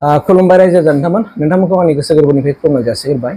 खुलुमबाय रायजो नोंथांमोन नोंथांमोनखौ आंनि गोसो गोरबोनिफ्राय खुलुमनाय जासिहरबाय।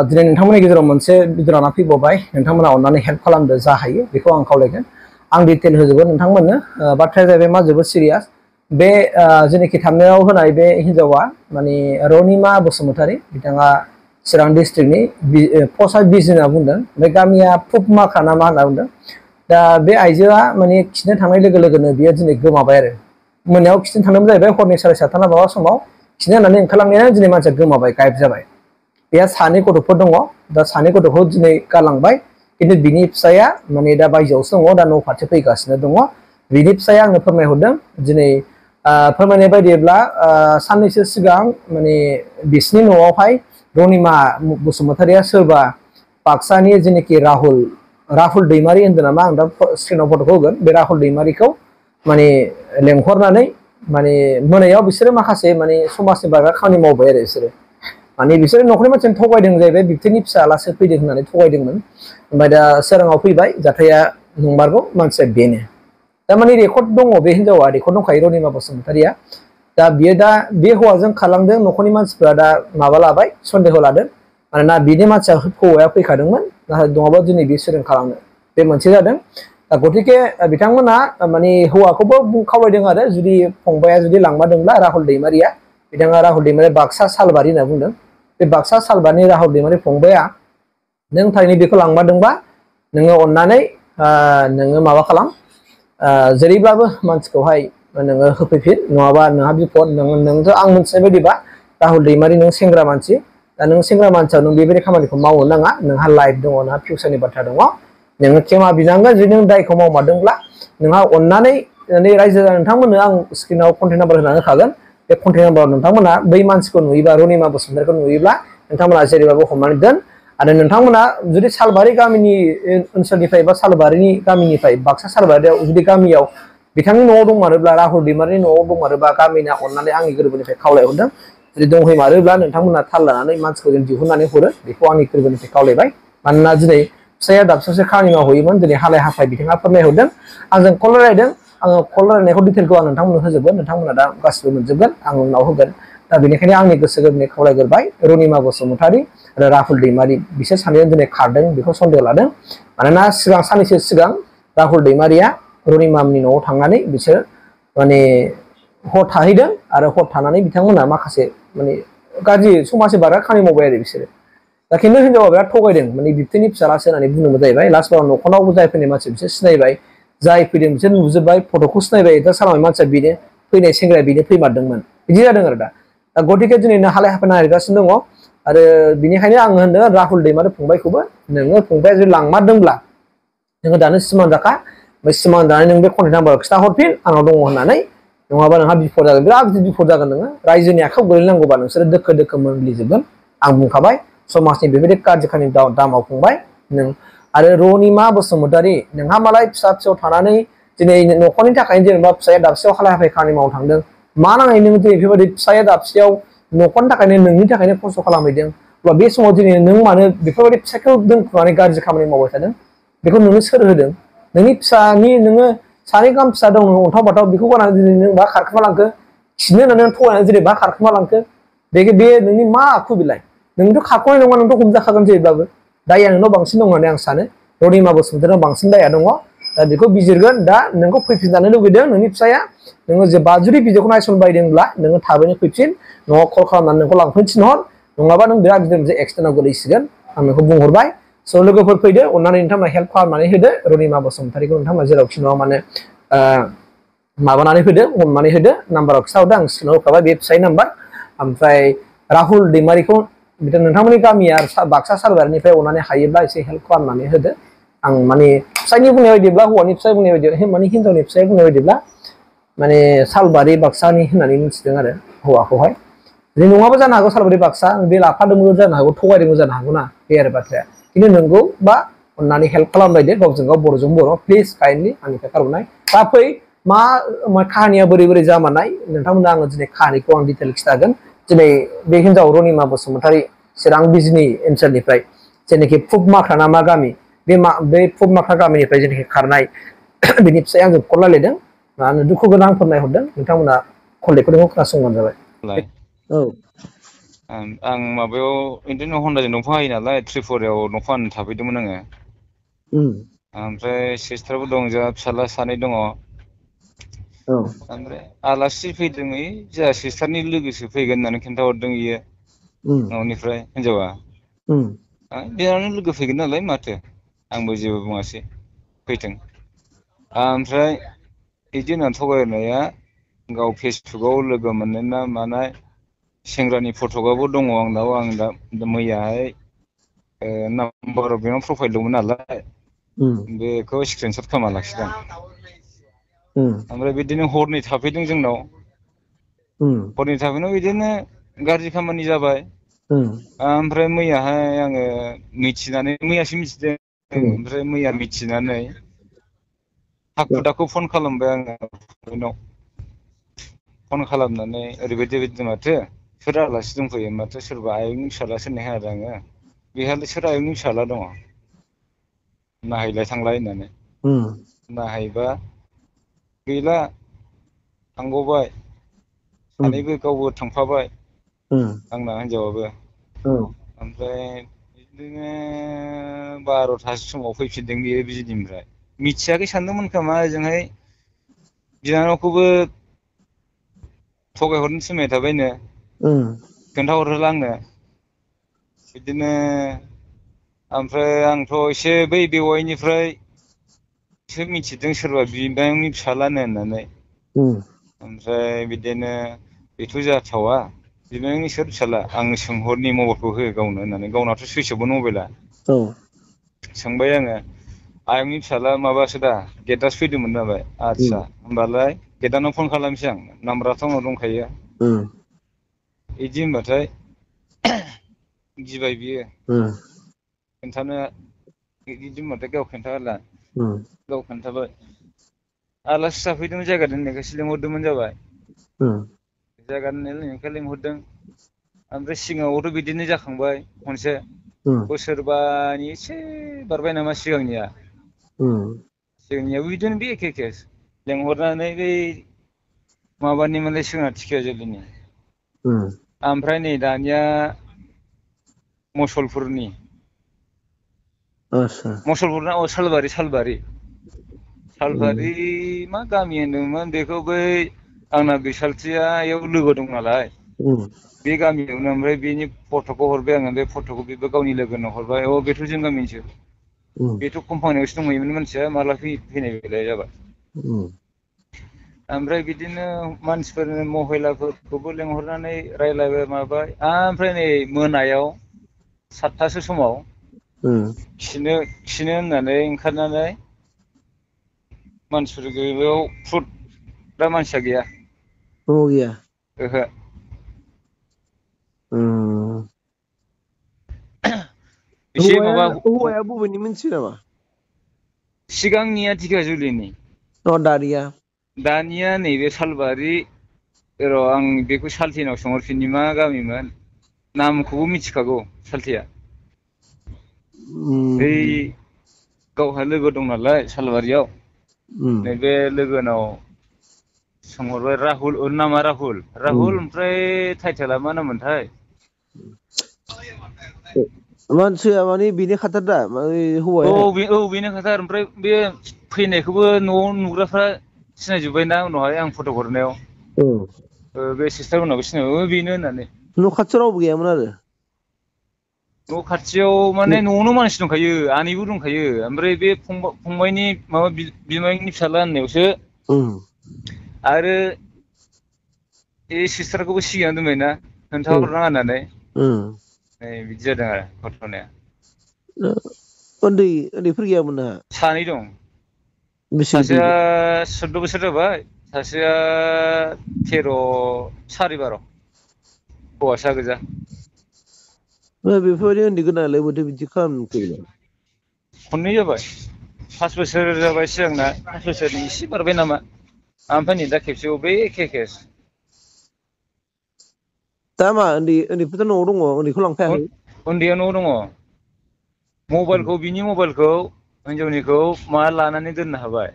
दिनै नोंथांमोननि गेजेराव मोनसे भिडिअ लाना फैबावबाय। नोंथांमोना अननानै हेल्प खालामदो जा हायो बेखौ आं खावलायगोन। आं डिटेल होजोबगोन नोंथांमोननो। बाथ्राया जाहैबाय मा जोबोद सिरियास। बे जेनाखि थांनायाव होनाय बे हिन्जावा माने रनिमा बसुमतारी, बिथाङा चिरां डिस्ट्रिक्टनि पस्ट बिजि होनना बुंदों। बे गामिया फुकमाखा ना मा होनना बुंदों। दा बे आइजोआ माने खिनो थांनाय लोगो लोगोनो बियो दिनै गोमाबाय आरो। मोनायाव खिनो थांदोंमोन जाहैबाय, हरनि 7:30 ना माबा समाव खिनो होननानै ओंखारलांनायानो दिनै मानसिया गोमाबाय, गायब जाबाय। बेहा सानै गथ'फोर दङ। दा सानै गथ'खौ दिनै गालांबाय, खिन्थु बिनि फिसाया माने दा बायजोआवसो दङ, दा न' फारसे फैगासिनो दङ। बिनि फिसाया आंनो फोरमायहरदों दिनै फोरमायनाय बायदिब्ला साननैसो सिगां माने बिसिनि न'आवहाय रनिमा बसुमतारीया सोरबा बाक्सानि जेनाखि राहुल दैमारि होन्दों नामा, आं दा स्क्रिनाव फट'खौ होगोन। बे राहुल दैमारिखौ माने लेंहरनानै माने मोनायाव बिसोरो माखासे माने समाजनि बागै खामानि मावबाय आरो बिसोरो माने बिसोरो न'खरनि मानसिजों थगायदों जाहैबाय। बिबथैनि फिसालासो फैदों होननानै थगायदोंमोन। ओमफ्राय दा सोराङाव फैबाय, जाथाया नंमारगौ, मानसिया बेनो। थारमाने रेकर्ड दङ, बे हिन्जावा रेकर्ड दंखायो, रनिमा बसुमतारीया। दा बियो दा बे हौवाजों खारलांदों। न'खरनि मानसिफ्रा दा माबा लाबाय, सन्देह लादों। मानोना बिनि मानसिया हौवाया फैखादोंमोन, नाथाय नङाबा दिनै बे सोरजों खालामनो, बे मोनसे जादों। गतिके बिथांमोना माने हौवाखौबो खावलायदों आरो, जुदि फंबाया जुदि लांमारदोंब्ला राहुल दैमारिया, बिथाङा राहुल दैमारिया बाक्सा सालबारि होनना बुंदों। बे बाक्सा सालबारिनि राहुल दैमारि फंबाया नों थारैनो बेखौ लांमारदोंबा नोङो अननानै नोङो माबा खालाम, जेरैब्लाबो मानसिखौहाय नोङो होफैफिन, नङाबा नोंहा बिपद। नोंथ' आं मिथिनाय बायदिबा राहुल दैमारि, नों सेंग्रा मानसि, दा नों सेंग्रा मानसियाव नों बेबायदि खामानिखौ मावनो नाङा। नोंहा लाइफ दङ, नोंहा फिउचारनि बाथ्रा दङ। नोङो क्षमा बिनांगोन जुदि नों दायखौ मावमारदोंब्ला। नोंहा अननानै रायजो नोंथांमोननो आं स्क्रिनाव कन्टेक्ट नाम्बार होना होखागोन। बे कन्टेक्ट नाम्बाराव नोंथांमोना बै मानसिखौ नुयोबा, रनिमा बसुमतारीखौ नुयोब्ला नोंथांमोना जेरैबाबो हमनानै दोन। आरो नोंथांमोना जुदि सालबारि गामिनि ओनसोलनिफ्राय बा सालबारिनि गामिनिफ्राय बाक्सा सालबारियाव जुदि गामियाव बिथांनि न'आव दंमारोब्ला, राहुल दैमारिनि न'आव दंमारोबा, गामिना अननानै आंनि गोरबोनिफ्राय खावलायहरदों। जुदि दंहैमारोब्ला नोंथांमोना थाल लानानै मानसिखौ जों दिहुननानै हरो, बेखौ आंनि गोरबोनिफ्राय खावलायबाय। मानोना दिनै फिसाया दाबसेयावसो खामानि मावहैयोमोन, दिनै हालाय हाफाय बिथाङा फोरमायहरदों। आंजों कल रायलायदों। आङो कल रायलायनायखौ डिटेलखौ आं नोंथांमोननो होजोबगोन। नोंथांमोना दा गासिबो मोनजोबगोन, आं उनाव होगोन। दा बेनिखायनो आंनि गोसो गोरबोनि खावलायग्रोबाय, रनिमा बसुमतारी आरो राहुल दैमारि, बिसोर सानैजों दिनै खारदों, बेखौ सन्देह लादों। मानोना साननैसो सिगां राहुल दैमारिया रनिमानि न'आव थांनानै बिसोर माने हर थाहैदों, आरो हर थानानै बिथांमोना माखासे माने गाज्रि समाजनि बागै खामानि मावबाय आरो बिसोरो। दा खिन्थु हिनजावा बिराद थगायदों, माने बिबथैनि फिसालासो होननानै बुंदोंमोन जाहैबाय। लास्टआव न'खरावबो जाय फैनाय मानसि बिसोर सिनायबाय, जाय फैदों बिसोर नुजोब्बाय, फट'खौ सिनायबाय। दा सालामाय मानसिया बेनो, फैनाय सेंग्राया बेनो फैमारदोंमोन, बिदि जादों आरो। दा गतिके दिनै हालाय हाफाय नागिरगासिनो दङ। आरो बिनिखायनो आङो होनदों राहुल दैमारि फंबायखौबो, नोङो फंबाया जुदि लांमारदोंब्ला नोङो दानो सिमान जाखा। ओमफ्राय सिमान जानानै नों बे कन्टेक्ट नाम्बारखौ खिन्थाहरफिन, आंनाव दङ होननानै। नङाबा नोंहा बिपद जागोन, बिराद गिदिर बिपद जागोन। नोङो रायजोनि आखायाव गोलैनांगौबा नोंसोरो दोखो दोखो मोनग्लिजोबगोन। आं बुंखाबाय, समाजनि बेबायदि गाज्रि खामानि दामाव फंबाय नों। आरो रनिमा बसुमतारी, नोंहा मालाय फिसा फिसौ थानानै दिनै न'खरनि थाखायनो जेनेबा फिसाया दाबसेयाव हालाय हाफाय खामानि मावनो थांदों, मा नाङै नों दिनै बेफोरबायदि फिसाया दाबसेयाव न'खरनि थाखायनो नोंनि थाखायनो खस्थ' खालामहैदों। अब्ला बे समाव दिनै नों मानो बेफोरबायदि फिसायखौ दोनखुमानानै गाज्रि खामानि मावबाय थादों? बेखौ नोंनो सोर होदों? नोंनि फिसानि नोङो सानै गाहाम फिसा दं, नों अन्थाव बाथाव, बेखौ गारनानै दिनै नों बा खारखोमा लांखो? खिनो होननानै नों थगायनानै जेरै बा खारखोमा लांखो? बे नोंनि मा आखु बिलाय? नोंथ' खारख'नाय नङा, नोंथ' हमजाखागोन जेब्लाबो। दाया नोंनाव बांसिन दं होननानै आं सानो। रनिमा बसुमतारीनाव बांसिन दाया दङ। दा बेखौ बिजिरगोन। दा नोंखौ फैफिनजानो लुबैदों नोंनि फिसाया। नोङो जुदि भिडिअखौ नायसनबायदोंब्ला नोङो थाबैनो फैफिन, न'आव कल खालामनानै नोंखौ लांफैनो थिनहर। नङाबा नों बिराद गिदिर मोनसे एक्सिडेन्टआव गोलैसिगोन, आं नोंखौ बुंहरबाय। स' लोगोफोर फैदो, अननानै नोंथांमोना हेल्प खालामनानै होदो। रनिमा बसुमतारीखौ नोंथांमोना जेरावखि नङा माने माबानानै होदो, हमनानै होदो। नाम्बाराव खिथाहरदो, आं स्क्रिनाव होखाबाय, बे फिसानि नाम्बार। ओमफ्राय राहुल दैमारिखौ नोंथांमोननि गामिया बाक्सा सालबारिनिफ्राय अननानै हायोब्ला एसे हेल्प खालामनानै होदो। आं माने फिसायनि बुंनाय बायदिब्ला, हौवानि फिसाय बुंनाय बायदिब्ला, माने हिनजावनि फिसाय बुंनाय बायदिब्ला माने सालबारि बाक्सानि होननानै मिथिदों आरो हौवाखौहाय। बे नङाबो जानो हागौ सालबारि बाक्सा, बे लाफादोंबो जानो हागौ, थगायदोंबो जानो हागौ ना, बे आरो बाथ्राया। खिन्थु नोंगौ बा अननानै हेल्प खालामलायदो गावजों गाव, बर'जों बर', प्लिज काइन्डलि आंनिफ्राय खावलायनाय। दा फै, मा काहानिया बोरै बोरै जामारनाय, नोंथांमोना आङो दिनै काहानिखौ आं डिटेल खिथागोन। दिनै बे हिन्जाव रनिमा बसुमतारी, चिरां बिजनि ओनसोलनिफ्राय जेनाखि फुकमाख्रा ना मा गामि, बे फुकमाख्रा गामिनिफ्राय जेनाखि खारनाय, बिनि फिसाया आंजों कल रायलायदों। आंनो दुखु गोनां फोरमायहरदों। नोंथांमोना कल रेकर्डिंखौ खोनासंबानो जाबाय। लाय औ आं माबायाव बिदिनो हन्दाजों दंफां हायो नालाय त्रिपुरायाव दंफां हानो थाफैदोंमोन आङो। ओमफ्राय सिस्टारबो दं जोंहा फिसाज्ला सानै दङ। औ ओमफ्राय आलासि फैदों ओइ जोंहा सिस्टारनि लोगोसो फैगोन होननानै खिन्थाहरदों इयो। न'निफ्राय हिनजावा बेनावनो लोगो फैगोन नालाय माथो आंबो जेबो बुङासै फैथों। ओमफ्राय बिदि होननानै थगायनाया गाव फेसबुकाव लोगो मोननाय ना मानाय सेंग्रानि फटकआबो दङ आंनाव आं दा मैयाहाय नाम्बाराव बेनाव प्रफाइल दंमोन नालाय बेखौ स्क्रिनसट खालामना लाखिदों। ओमफ्राय बिदिनो हरनै थाफैदों जोंनाव हरनै थाफैनायाव बिदिनो गाज्रि खामानि जाबाय। ओमफ्राय मैयाहाय आङो मिथिनानै मैयासो मिथिदों ओमफ्राय मैया मिथिनानै हाखु दाखु फन खालामबाय आङो बेनाव फन खालामनानै ओरैबायदि माथो सोर आलासि दंफैयो माथो सोरबा आयंनि फिसाज्लासो होननाय खोनादों आङो। बेहालाय सोर आयंनि फिसाज्ला दङ नाहैलाय थांलाय होननानै नाहैबा गैला थांगबाय सानैबो गावबो थांफाबाय आंना हिनजावाबो ओमफ्राय बिदिनो 12थासो समाव फैफिनदों बियो बिजिनिफ्राय मिथियाखै सानदोंमोन खोमा ओजोंहाय बिनानावखौबो थगायहरनो थिनबाय थाबायनो खोन्थाहरहोला आंनो बिदिनो ओमफ्राय आंथ' एसे बै बेवाइनिफ्रायसो मिथिदों सोरबा बिबायंनि फिसाज्लानो होननानै ओमफ्राय बिदिनो बेथ' जाथावा बिबायंनि सोर फिसाज्ला आं सोंहरनि मबाइलखौ हो गावनो होननानै गावनाथ' सुइसअफमोन मबाइला सोंबाय आङो आयंनि फिसाज्ला माबासो दा गेटआसो फैदोंमोन जाबाय आदसा होमबालाय गेटआनो फन खालामसै आं नाम्बाराथ' आंनाव दंखायो बिदि होनबाथाय गिबाय बियो खोन्थानो बिदि होनबाथाय गाव खोन्थाहाला गाव खोन्थाबाय आलासि जाफैदोंमोन जायगा दोननायखायसो लिंहरदोंमोन जाबाय जायगा दोननायखाय लिंहरदों ओमफ्राय सिगाङावथ' बिदिनो जाखांबाय खनसे बोसोरबानि एसे बारबाय नामा सिगांनिया जोंनियाबो बिदिनो बे एखे केस लेंहरनानै बै माबानिमोनलाय सिगांना थिखियाजुलिनि ओमफ्राय नै दानिया मुसलपुरनि मुसलपुरना सालबारि मा गामि होनदोंमोन बेखौ बै आंना बैसालथिया इयाव लोगो दं नालाय बे गामियावनो ओमफ्राय बेनि फट'खौ हरबाय आङो बे फट'खौ बेबो गावनि लोगोनाव हरबाय अ बेथ' जों गामिनिसो बेथ' कम्पानियावसो दंहैयोमोन मानसिया माला फैनाय बेलाय जाबाय ओमफ्राय बिदिनो मानसिफोर महिलाफोरखौबो लिंहरनानै रायज्लायबाय माबाय ओमफ्राय नै मोनायाव 7थासो समाव खिनो होननानै ओंखारनानै मानसिफोर गैयैयाव फ्रुट दा मानसिया गैया न'आव गैया ओहो एसे माबा हौवाया बबेनि मोनथियो नामा सिगांनिया दिखियाजुलिनि अ दानिया दानिया नैबे सालबारि र' आं बेखौ सालथेनाव सोंहरफिननि मा गामिमोन नामखौबो मिथिखागौ सालथेया बै गावहा लोगो दं नालाय सालबारियाव नैबे लोगोनाव सोंहरबाय राहुल नामा राहुल ओमफ्राय टाइटेला मा नाममोनथाय मानसिया माने बेनो खाथार दा औ हौवाया बेनो खोथार ओमफ्राय बे फैनायखौबो न'आव नुग्राफ्रा सिनायजोब्बायना उनावहाय आं फट' हरनायाव बे सिस्टार मोनहाबो सिनायबाय बेनो होननानै न' खाथियाव रावबो गैयामोन आरो न' खाथियाव माने न'आवनो मानसि दंखायो आनैबो दंखायो ओमफ्राय बे फंबाइनि माबा बिमायनि फिसाज्ला होननायावसो आरो बे सिस्टारखौबो सिगाङाव दोनबायना खोन्थाहरनाङा होननानै बिदि जादों आरो घटनाया उन्दैफोर गैयामोन नोंहा सानै दं बेसे सासेया उन्दै 14 बोसोर जाबाय सासेया 13 सारि 12 हौवासा गोजा बेफोरबायदि उन्दै गोनांलाय बोथो बिदि खालामखो खननै जाबाय 5 बोसोर जाबाय सिगांना 5 बोसोरनि इसे बारबाय नामा ओमफ्राय नै दा खेबसेयाव बे एखे केस दा मा उन्दैफोरथ' न'आव दङ उन्दैखौ लांफायाखै उन्दैया न'आव दङ मबाइलखौ बिनि मबाइलखौ हिनजावनिखौ मा लानानै दोननो हाबाय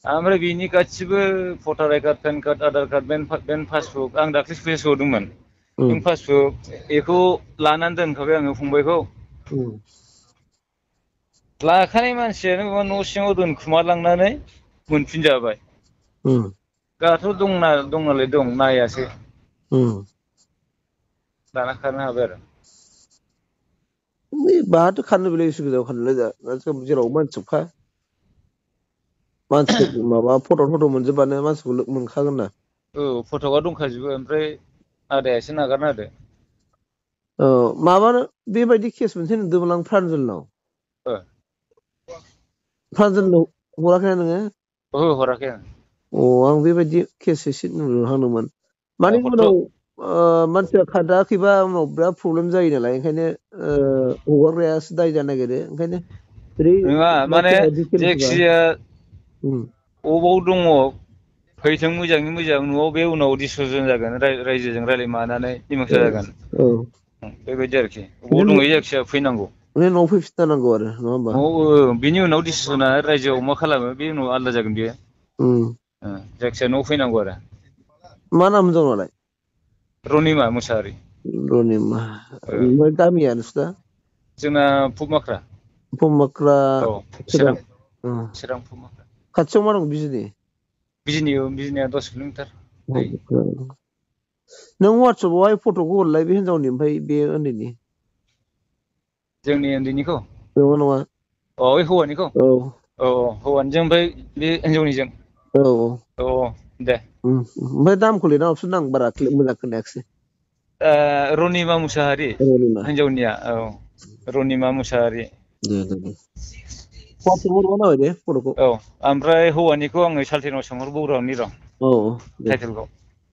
ओमफ्राय बिनि गासिबो भटार I card PAN card Aadhaar card bank passbook आं दाख्लै फेस होदोंमोन बेंक पासबुक बेखौ लानानै दोनखाबाय आङो फंबायखौ लाखानाय मानसियानो माबा न' सिङाव दोनखुमालांनानै मोनफिनजाबाय दाथ' दं नालाय दं नायासै दाना खारनो हाबाय आरो बाहाथ' खारनो बेलाय उसुबिदायाव खारनोलाय जेराव मानसिजोबखा मानसि माबा फट' मोनजोबबानो मानसिखौ मोनखागोन ना औ फट'आ दंखाजोबो ओमफ्राय आदायासो नागारना होदो औ माबानो बेबायदि केस मोनसे नुदोंमोन आं प्रान्जलनाव प्रान्जलनाव हराखैना नोङो ओहो हराखै आं आं बेबायदि केस एसे नुहांदोंमोन माने हरथ' उनाव मानसिया खारदाखैबा उनाव बिराद प्रब्लेम जायो नालाय ओंखायनो हगारग्रायासो दाय जानो नागिरो ओंखायनो नङा माने जायखिजाया उम अबाव दङ फैथों मोजाङै मोजां न'आव बे उनाव डिसकसन जागोन रायजोजों रायलायमानानै दिमाखसा जागोन बेबायदि आरोखि बबाव दंहैयो जायखिजाया फैनांगौ न'आव फैफिनथारनांगौ आरो नङा होमबा बिनि उनाव डिसिसना रायजोआव मा खालामो बे उनाव आलादा जागोन बेयो जायखिजाया न'आव फैनांगौ आरो मा नाम दंनालाय रनिमा मुसाहारि रनिमा ओमफ्राय गामिया नोंसिना जोंना फुकमाख्रा फुकमाख्रा चिरां चिरां चिरां फुकमाख्रा खाथियाव मा दं बिजनि बिजनिया 10 किल'मिटार नों वाट्सएपआवहाय फट'खौ हरलाय बे हिनजावनि ओमफ्राय बे उन्दैनि जोंनि उन्दैनिखौ नङा ओइ हौवानिखौ औ हौवानिजों ओमफ्राय बे हिनजावनिजों औ दे ओमफ्राय दामखौ लिरना हरफिन आं बारा मोजां खोनायाखिसै रनिमा मुसाहारि रनिमा हिनजावनिया रनिमा मुसाहारि वाट्सएपआव हरबानो जाबाय दे फट'खौ ओमफ्राय हौवानिखौ आङो साल्थेनाव सोंहरबावनि र' औ दे टाइटेलखौ